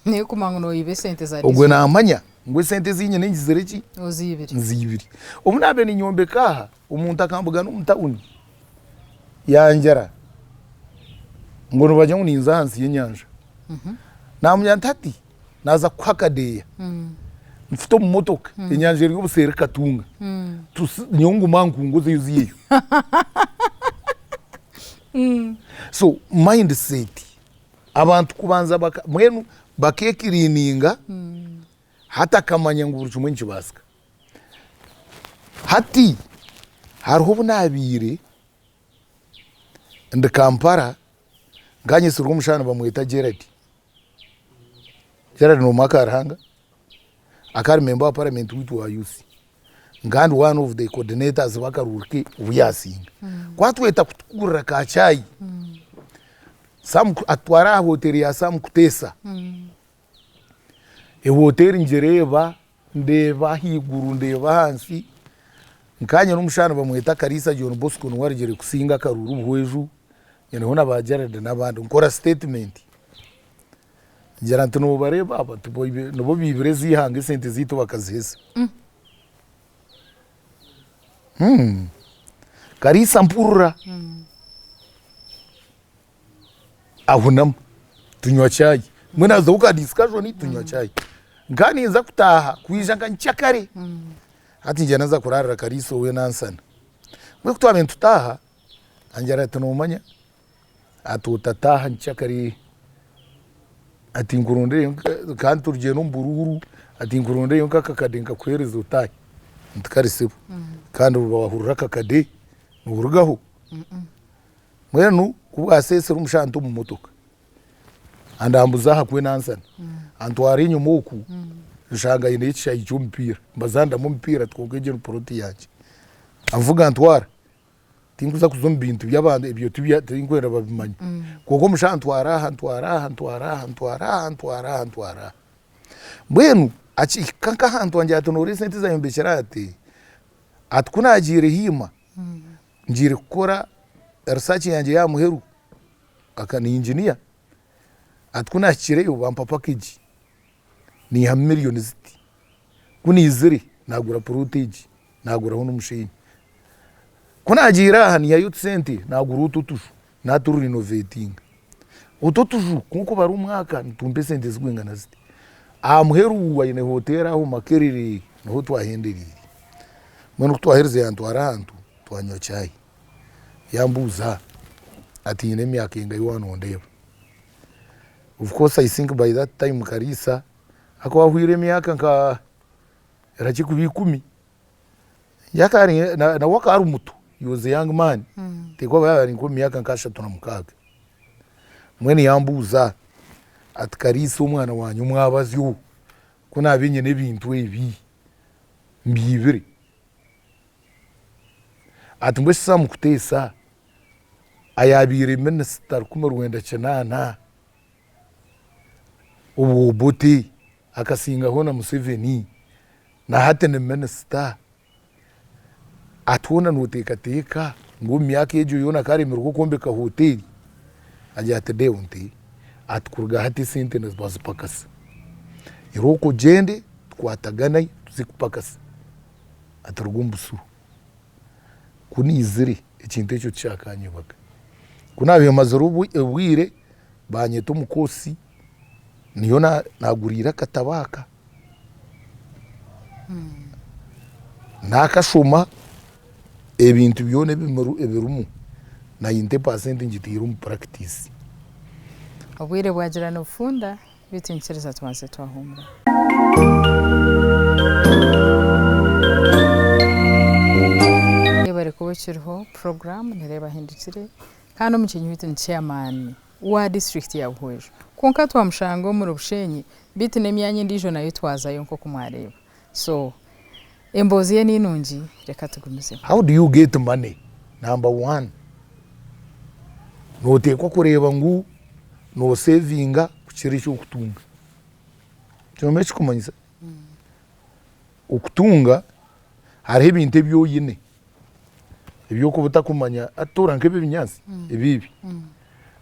Nekumanya ngu noyiba esente za Ogwe district. namanya ngu esente ezi nyine ngizire ki? Oziibire. Nziibire. Obu naabaire ninyombeka aha, omuntu akambugana omu tawuni yangira ngu nibagira ngu ninza ahansi y'enyanja. Naamugira nti hati naaza kukuha akadeeya nfute omu motoka enyanja eri obuseeri Katunga nyowe ngume aha nkungu ozeyo oziiheyo. So mindset Abantu kubanza baka mbwenu bakekiriininga hati akamanya ngu buri kimwe nikibaasika. Hati hariho obu naabaire ndi Kampala nkanyetsirwe omushaija nibamweta Gerald. Gerald n'omwe aka Ruhanga, akaba ari member wa parliament waitu wa youth. Nkaba ndi one of the coordinators b'akaruuru ke obu yaasinga. Ku atweta kutugurira ka chai, Sam atutwara aha hoteeri ya Sam Kuteesa. Ehoteeri ngireeba, ndeeba ahaiguru, ndeeba ahansi, nkaba nyine omushaija nibamweta Kariisa John Bosco niwe arugire kusinga akaruuru Buhweju, nyineho na ba Gerald n'abandi, nkora statement. Ngira nti noobareeba aba nibo baibire ezi ihanga esente zaitu bakaziheza. Kariisa mpurira ahunama tunywa chai mbwenu hazaho ka discussion tunywa chai. Nkaba ninza kutaaha kwija nka nkyakare hati ngyenda nza kuraarira Kariisa owe Nansana. Mbwenu ku twabaire nitutaaha angira ati noomanya Ati otataaha nkyakare, ati nkurondereyo kandi turugyenda omu buruuru, ati nkurondereyo nk'akakade nkakuheereze otaahe. Nti kare sebo, kandi waahurira akakade noorugaho? Mbwenu ku bwaseesire omushaija nta omu motoka, andambuza aha kwenansana, antwara enyima oku, nshanga aineyo ekishaayi ky'omupiira, mbazaaniramu omupiira ati kwonka egi ni puroti yangye. Anvuga antwara. Tinkuza kuza omu bintu by'abantu ebyo tinkwenda babimanye. Kwonka omushaija antwara aha, antwara aha, antwara aha, antwara aha, antwara aha, antwara aha. Mbwenu akihika nk'ahantu angira ati noreeba esente ezi ayombekire aha ati, ati ku naagiire Hiima, ngiire kukora research yangye y'aha muheru, aka ni engineer, ati ku naahikireyo bampa package naihamu million ziti, ku naizire naagura plot egi. Naaguraho n'omusheenyi. Ku naagiire aha niihayo otusente naagura otu otuju naaturinovetinga. Otu otuju ku nkubara omwaka nitumpa esente zirikwingana ziti. Aha muheru aine hoteeri aho Makerere niho twahendereire. Mbwenu ku twaherize yantwara ahantu twanywa chai. Yambuuza ati nyine emyaka engahi waaba nondeeba? Of course I think by that time Kariisa akaba ahweire emyaka nka. Erahikye kuba ikumi, nawe akaba ari muto, he was a young man, niteekwa kuba yaaba ari nk'omu myaka nka ashatu na mukaaga. Mbwenu yambuuza ati Kariisa omwana wangye omwabazyo ku naabaire nyine ebintu ebi mbiibire, ati mbwenu shi Sam Kuteesa ayaabaire minisita 1980 obwo Obote akasingaho na Museveni na hati ni minisita, ati hoona noteekateeka ngu omu myaka egyo yoona akaremirwe kwombeka hoteeri? Agira ati Deonte ati kuruga hati esente nibazipakasa, irooko ogyende tukwatagane tuze kupakasa ati ruga omu busuru. Ku naizire ekintu ekyo tikyakanyebaga, ku naabaire mazire obwire banyeta omu koosi niyo naaguriire akatabo aka, naakashoma ebintu byona ebirimu nayinta epaasenti ngitaire omu purakitiisi. Obwire bwagira nibufunda beitu nyikiriza tubanze twahuumura. Yebare kuba okiriho, puroguraamu nereeba ahindukire kandi omukyenyi waitu ni chairman wa disiturikiti ya Buhweju. Kwonka twamushanga omuri Bushenyi. Beitu n'emyanya endiijo nayo twazayo nk'oku mwareeba. So emboozi ye ni nungi reka tugumizemu. How do you get money? Number one, noteekwa kureeba ngu nosevinga kukira eki orikutunga. Kimanye ekikumanyisa? Okutunga hariho ebintu ebi oine ebi orikuba otakumanya hati toora nk'ebi ebinyaatsi ebi ebi,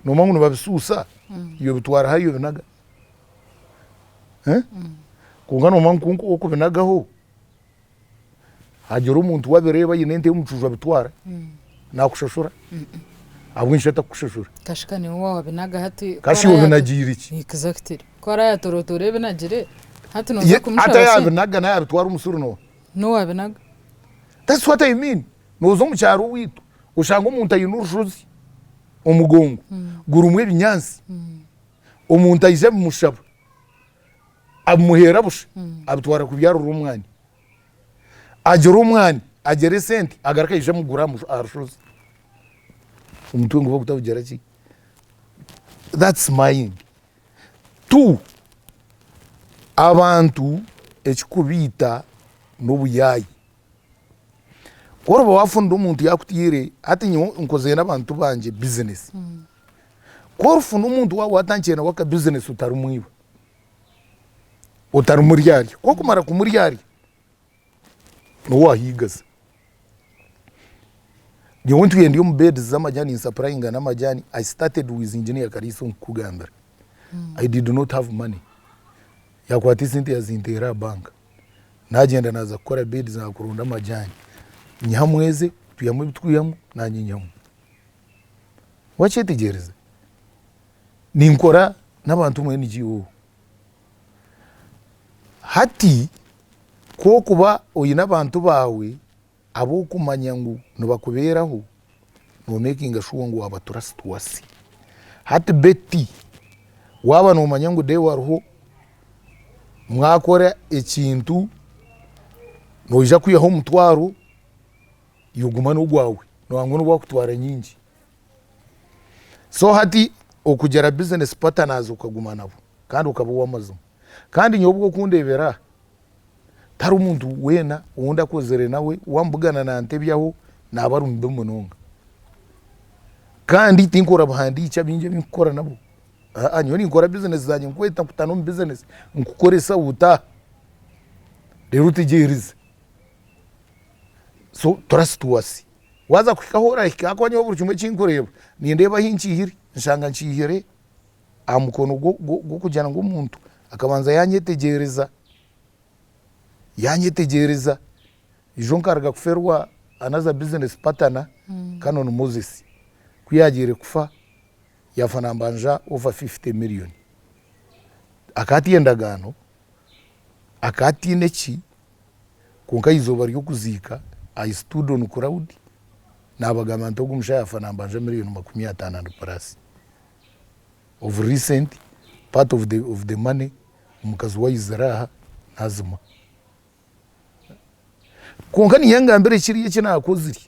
noomanya ngu nibabisuusa iwe obitwara hariya obinaga? Kwonka noomanya ngu ku orikubinagaho hagira omuntu wabireeba aine ente y'omucuucu abitwara, nakushashura? Ahabw'enki atakukushashura? Kashika niiwe waabinaga hati. Kashi iwe obinagiire ki? Exactly. Ku araayatorotoora ebinagire, hati nooza kumushaba Hati sente? ayaabinaga n'ayabitwara omusiri n'oha? N'owaabinaga. That's what I mean. Nooza omu kyaro owaitu oshanga omuntu aine orushozi omugongo gurimu ebinyaatsi, omuntu aija abimushaba, abimuheera busha, abitwara kubyarira omwani. Agira omwani, agira esente, agaruka aija amugura aha rushozi. Omutwe niguba gutakugira ki? That's mind. Two, abantu ekikubiita n'obuyaayi. Ku oriba waafunire omuntu yaakutaire, hati nyowe nkozire n'abantu bangye bizinesi. Ku orifuna omuntu waaba waatandikire nawe akabizinesi otarimwiba, otarimuryarya, ku orikumara kumuryarya, niwe waahiigaza. Nyowe ntwire ndi omu beds z'amajaani ninsapurayinga n'amajaani, I started with engineer Kariisa nkukugambira, I did not have money, yaakwata esente yaazinteera aha banka. Naagyenda naaza kukora beds naakuronda amajaani, nyihamu eze, twihamu ebi turikwihamu naanye nyihamu. Wakyetegyereza? Ninkora n'abantu omu NGO. Hati ku orikuba oine abantu baawe abu orikumanya ngu nibakubeeraho, noomekinga shuwa ngu waaba turasituwasi. Hati Betty waaba noomanya ngu Deo ariho, mwakora ekintu noija kwihaho omutwaro, iwe guma n'ogwawe nangwa nobu wakutwara nyingi. So hati okugira business partners okaguma nabo kandi okaba ow'amazima. Kandi nyowe obu okundeebera aha, tihariho muntu weena ou ndakozire nawe wambugana nantebyaho naaba ari mubi munonga. Kandi tinkora buhandiikye abaingi abu ndikukora nabo, aa nyowe ninkora bizinesi zangye nkweta nkutana omu bizinesi nkukoresa otaaha reero otegyereze. So trust us. Waaza kuhika ahu orahika ahakuba nyowe buri kimwe eki nkureeba nindeeba ahu nkiihire nshanga nkiihire aha mukono gw'okugira ngu omuntu akabanza yanyetegyereza, yanyetegyereza. Ijo nkaruga kuferwa another business partner Canon Moses ku yagiire kufa yafa nambanja over 50 million. Akaba atiine endagaano, akaba atiine ki, kwonka ah'izooba ry'okuziika I stood on crowd nabagamba nti ogu omushaija yafa nambanja million 50 and plus. Of recent part of the, of the money omukazi we aizire aha nazimuha. Kwonka niinyenda ngambire kiriya eki naakozire,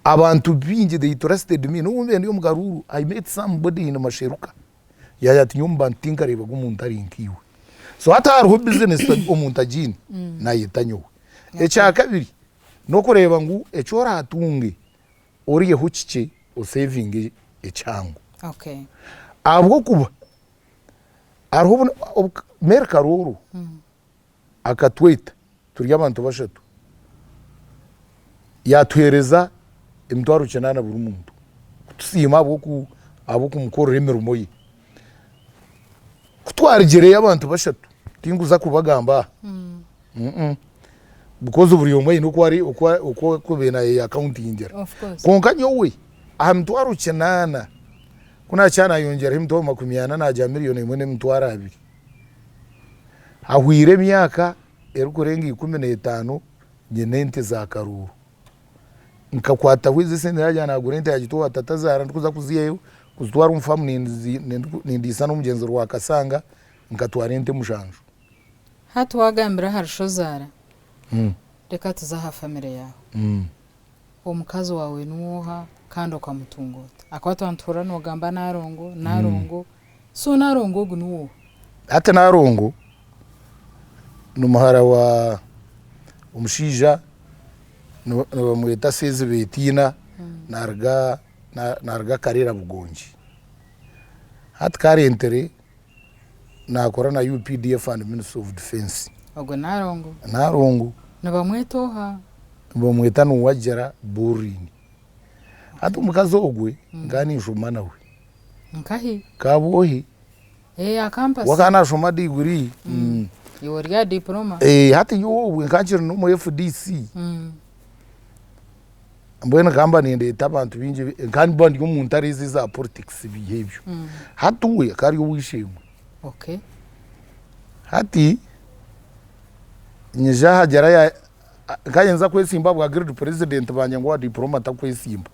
abantu baingi they trusted me n'obu mbaire ndi omu karuuru I met somebody in Masheruka yaagira ati nyowe omu bantu tinkareebaga omuntu ari nkaiwe. So hati hariho bizinesi omuntu agiine naayeta nyowe. Ekyakabiri n'okureeba ngu eki oraatunge oryeho kikye osevinge ekihango. Ahabw'okuba Hariho obu Mary Karooro akatweta turi abantu bashatu yatuheereza emitwaro kinaana buri muntu kutusiima ahabw'okumukorera emirimo ye. Ku twarugireyo abantu bashatu tinkuza kubagamba aha because buri omwe aine oku ari oku arikuba nayeyaakauntingira kwonka nyowe aha mitwaro kinaana Ku naakira naayongyeraho emitwaro 40 naagira miriyoni emwe n'emitwaro abiri. Hahweire emyaka erikurenga 15 nyine ente za karuuru. Nkakwataho ezo esente naagira naagura ente yangye owa tata azaara ndikuza kuziihayo kuzitwara omu faamu nindiisa n'omugyenzi Rwakasanga nkatwara ente mushanju. Hati waagambira ahari shozaara, reka tuze aha famire yaawe. Omukazi waawe niwe oha kandi okamutunga ota? Ahakuba twaba nituhurira noogamba Nalongo, Nalongo. So Narongo ogu niwe oha? Hati Narongo ni muhara wa omushaija nibamweta Sezibetiina naruga naruga Karera Bugongi. Hati currently nakora na UPDF and Ministry of Defence. Ogwo Narongo? Narongo. Nibamweta oha? Nibamweta Nuwagira Borine. Hati omukazi ogwe nkaba ninshoma nawe. Nkahi? Kabwohi. Eh, aha campus. We akaba nashoma degree. Iwe ori aha diploma. Eh, hati nyowe obwe nkaba nkiri n'omu FDC. Mbwenu nkaba mba nindeeta abantu baingi, nkaba mba ndi omu ntaro ezi eza politics ebiiha ebyo. Hati we akaba ari ow'eishe-emwe. Okay. Hati nyija hagira ya Nkaye nza kwesimba ahabwa guild president bangye ngu owa diploma takwesimba.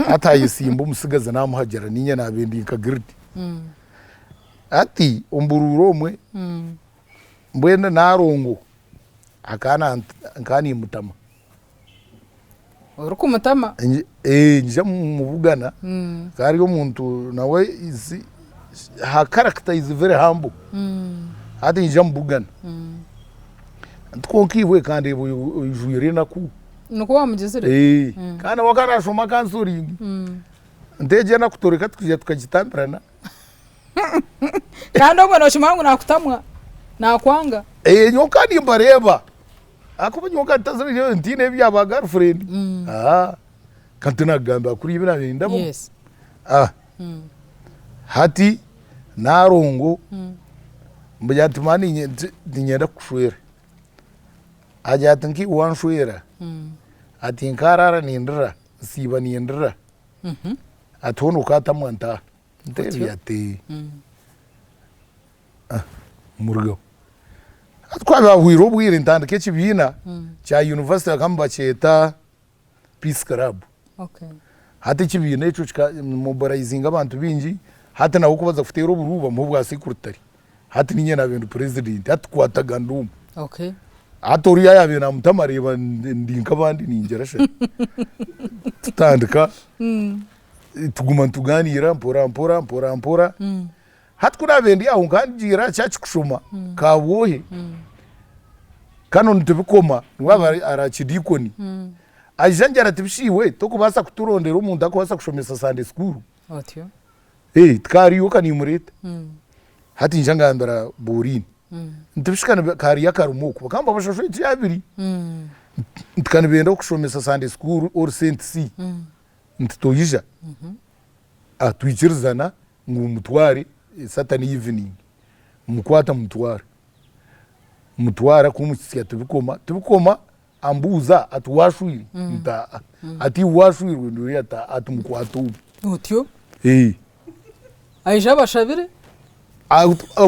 Hati ayesimba omutsigazi namuhagira ninye naaba ndi nka guild. Hati omu buruuru omwe mbwenu Narongo akaba nkaba nimutama. Orikumutama? Nyija mubugana akaba ari omuntu nawe is her character is very humble. Hati nyija mubugana. Nti kwonka iwe kandeeba oijwire enaku. Nikwo wamugizire? Ee. Kandi nawe akaba nashoma counseling. Nti egyo enaku toreka tukaija tukagitambirana. Kandi obwo nookimanya ngu naakutamwa, naakwanga. Ee, nyowe nkaba nimbareeba. Ahakuba nyowe nkaba ntazire ntiine ebya ba girlfriend. Aa, ka tinakugambira kuriya ebi naabaire nindabamu. Yes. Ah, hati Narongo mbugira nti mani niinyenda kukushwera. Agira ati nkaiwe wanshwera, ati nkaaraara nindira, nsiiba nindira, ati hoona okaatamwa ntaaha. Nteebire ati ah, murugeho. Hati ku haabaire hahweire obwire ntandika ekibiina kya university bakaba nibakyeta Peace Club. Okay. Hati ekibiina ekyo kika mobilizinga abantu baingi, hati nawe kubaza kuteera oburuuru bamuha obwa secretary. Hati niinye naabaire ndi president, hati tukwatagana omwe. Okay. Hati oriya yaabaire naamutama areeba ndi nk'abandi ningira shana. Tutandika tuguma nitugaaniira mpora mpora mpora mpora. Hati ku naabaire ndi aho nkaba ngiire aha church kushoma Kabwohe, kanu nitubikoma niwe aba ari archdeacon. Aija angira ati bishi iwe tokubaasa kuturondera omuntu arikubaasa kushomesa Sunday school? Otyo. Tikahariyo ka nimureeta. Hati nyija ngambira Borini nti bishi ka hariyo akarimo oku, bakaba nibabashashura ekyabiri. Nti ka nibenda kushomesa Sunday school or Saint C, nti toija? Twikirizana ngu mutware Saturday evening, mukwata mutwara, mutwara kumuhitsya Tibikoma, Tibikoma ambuuza ati washwire? Nti aa, ati iwe washwirwe? Ndi ati aa, ati mukwate ogu. Otyo? Aija abashabire?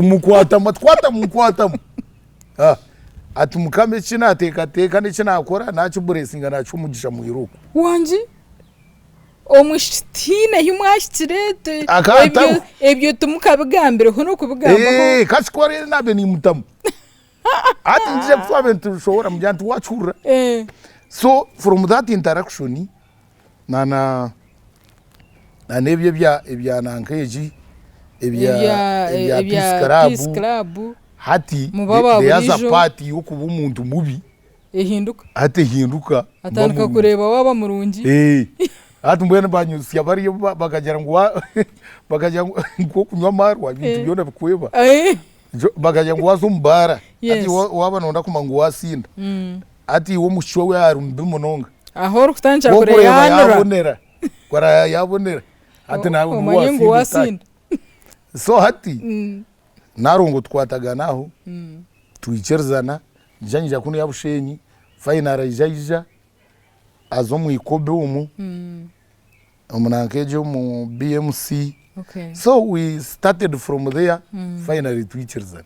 Mukwatamu ati kwatamu nkwatamu, ati mukama eki nateekateeka n'eki nakora nakiburesinga nakiha omugisha mwirooko. Wangi? Omwishiki tihaine ahi mwahikire, ebyo timukabigambireho n'okubigambaho. Kakikora naabaire nimutamu. Hati nyija ku twabaire nitushohora mugira nti wakihurira. So from that interaction na na n'ebyo ebya ebya nanka egi ebya ebya peace club hati the other part y'okuba omuntu mubi Ehinduka. Hati ehinduka. Atandika kureeba waaba murungi. Hati mbwenu banyusya bariyo bakagira ngu bakagira ngu nk'okunywa amaarwa ebintu byona bikweba. Bakagira ngu waaza omu baara hati waaba nooyenda kumanya ngu waasinda, hati iwe omwishiki we yaaba ari mubi munonga. Ahu orikutandikira kureeba yaanura. Yabonera, kureba yabonera hati naawe omanye ngu waasinda. So hati Narongo tukwatagana aho twikirizana nyija nyija kunu ya Bushenyi finally aija aija aza omu Ikobe omu omu nanka egyo omu BMC so we started from there finally twikirizana.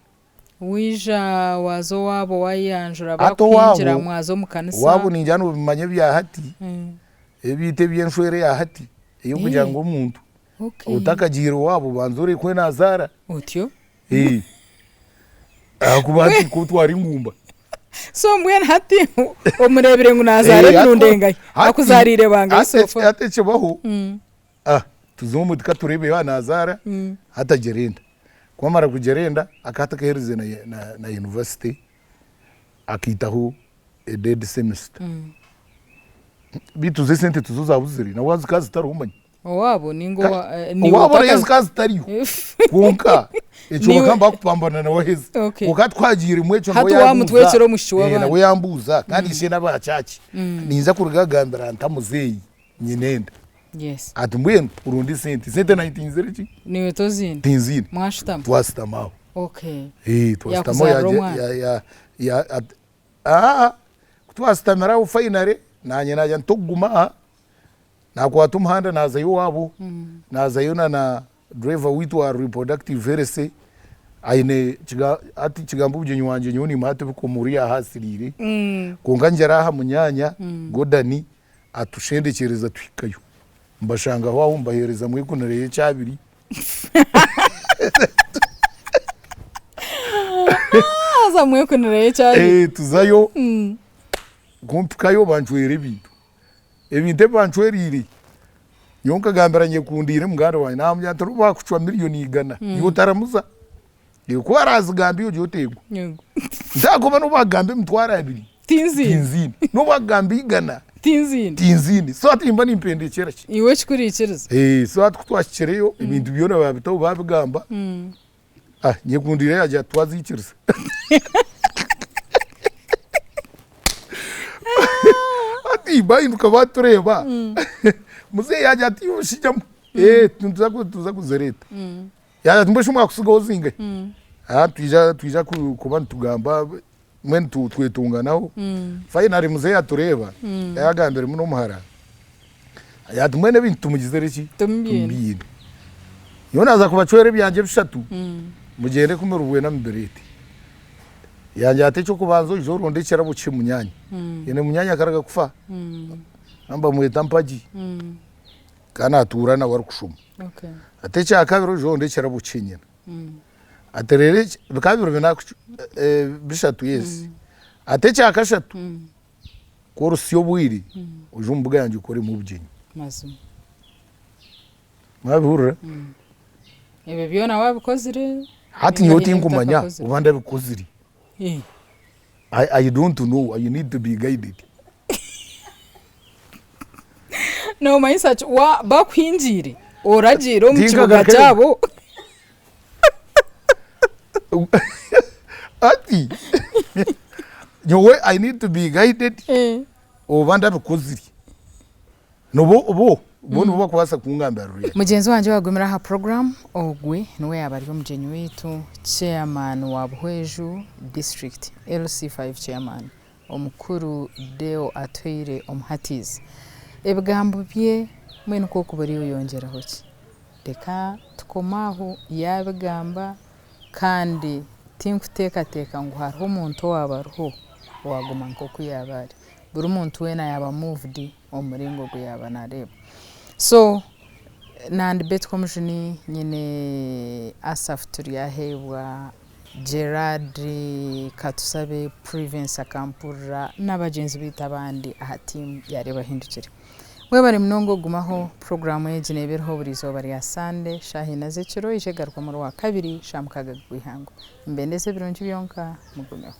Waija waaza owaabo waayeyanjura Hati baakuhingira owaabo mwaza omu kanisa. owaabo ningira nobimanya ebya hati ebiitu eby'enshwera eya hati ey'okugira ngu omuntu Otakagiire owaabo banza orekwe nazaara. Otyo? Ahakuba hati nk'otwara engumba. So mbwenu hati omureebire ngu nazaara emirundi engahi? Akuzaariire bangahi so far? Hati ekibaho, Tuze omu tukaturebe yaaba nazaara hati agyera enda. Ku amara kugyera enda akaba atakaherize na university akaitaho a dead semester. Beitu zo esente tizo zabuzire nawe zikaba zitariho omanya. Owaabo ninga owa niiwe Owaabo nayo zikaba zitariyo kwonka ekyo bakaba nibakupambana nawe aheze. Okay. Kwonka twagiiremu ekyo Hati nawe yambuuza. waamutwekyera omwishiki w'abandi. Nawe yambuuza kandi ishe n'aba church. Ninza kuruga kugambira nta muzeeyi nyine enda. Yes. Ati mbwenu oronde esente. Esente naanye tinzire ki? Niiwe toziine. Tinziine. Mwashutama. Twashutama aho. Okay. Eh, twashutama aho Yakuzaarira yagira omwana. ya ya ya ati aa ku twashutamire aho finally naanye naagira nti tokuguma aha, naakwata omuhanda naazayo owaabo, naazayo na na driver waitu wa reproductive health aine kiga hati kigambo obugyenyi wangye nyowe niimuha tibikoma oriya ahaasiriire, kwonka ngyera aha munyaanya Gordon Atushendekyereza tuhikayo. Mbashangaho aho mbaheerezamu egunira y'ekyabiri. Haza mwekunira y'ekyabiri. Eh, tuzayo ku mpikayo bancwera ebintu. Ebintu ebi bancwereire, nyowe nkagambira nyekundiire muganda wangye namugira nti nobu baakucwa miriyoni igana, iwe otaramuza. Ku araazigamba iwe ogire oteegwa. Yego. Nti ahakuba nobu baakugamba emitwaro abiri, Tinziine. tinziine. Nobu baakugamba igana, Tinziine. tinziine. So hati nimba nimpendekyera ki? Iwe ekikuriikiriza. Eh, so hati ku twahikireyo, ebintu byona baabitaho baabigamba, ah, nyekundiire yaagira ati twaziikiriza. Hati baahinduka baatureeba, muzeeyi yaagira ati iwe mushaija mwe, eh, nituza nituza kuzireeta. Yaagira ati mbwenu shi mwakutsigaho zingahi? Ah, twija twija ku- kuba nitugamba mbwenu tu- twetunganaho. Finally muzeeyi atureeba, yaagambira muno omuhara, yaagira ati mbwenu ebintu tumugizire ki? Tumubyine. Tumubyine. Nyowe naaza kubacwera ebyangye bishatu, mugyende ku muribwena mubireete. Yangira ati eky'okubanza oije oronde ekirabo kihe munyaanya. Nyine munyaanya akaraga kufa, bamweta Mpagi, kandi atuura nawe arikushoma. Okay. Ati ekyakabiri oije oronde ekirabo kihe nyina. Ati reero eki bikaba biri bina bishatu yes. Ati ekyakashatu ku orusya obwire oije omu mbuga yangye okoremu obugyenyi. Mazima. Mwabihurira? Ebyo byona wabikozire? Hati Ninga nyowe haine ebi tinkumanya otakakozire? oba ndabikozire. Eh. I don't know, I need to be guided. Nomanyisa ki wa bakuhingiire oragiire omu kibuga Tinkagarukayo. kyabo Hati nyowe I need to be guided Eh. oba ndabikozire. Nobu bo bo nibo bakubaasa kungambira ruriya. Mugyenzi wangye owagumire aha puroguraamu ogwe niwe yaaba ari omugyenyi waitu Chairman wa Buhweju District LC5 Chairman Omukuru Deo Atuhaire Omuhatiizi. Ebigambo bye mbwenu ku orikuba ori oyongyeraho ki? Reka tukome aho yaabigamba kandi tinkuteekateeka ngu hariho omuntu owaaba ariho owaaguma nk'oku yaaba ari. Buri muntu weena yaaba moved omu muringo ogu yaaba naareeba. So nandi Betty Komujuni nyine Asaph Turyaheebwa, Gerard Katusabe, Privence Akampurira n'abagyenzi baitu abandi aha tiimu ya Reeba Ohindukire. Mwebare munonga okugumaho, puroguraamu egi neeba eriho buri izooba rya Sande shaaha ina z'ekiro eija egaruka omuri Rwakabiri shaaha mukaaga gw'eihangwe. Nimbendeza ebirungi byonka, mugumeho.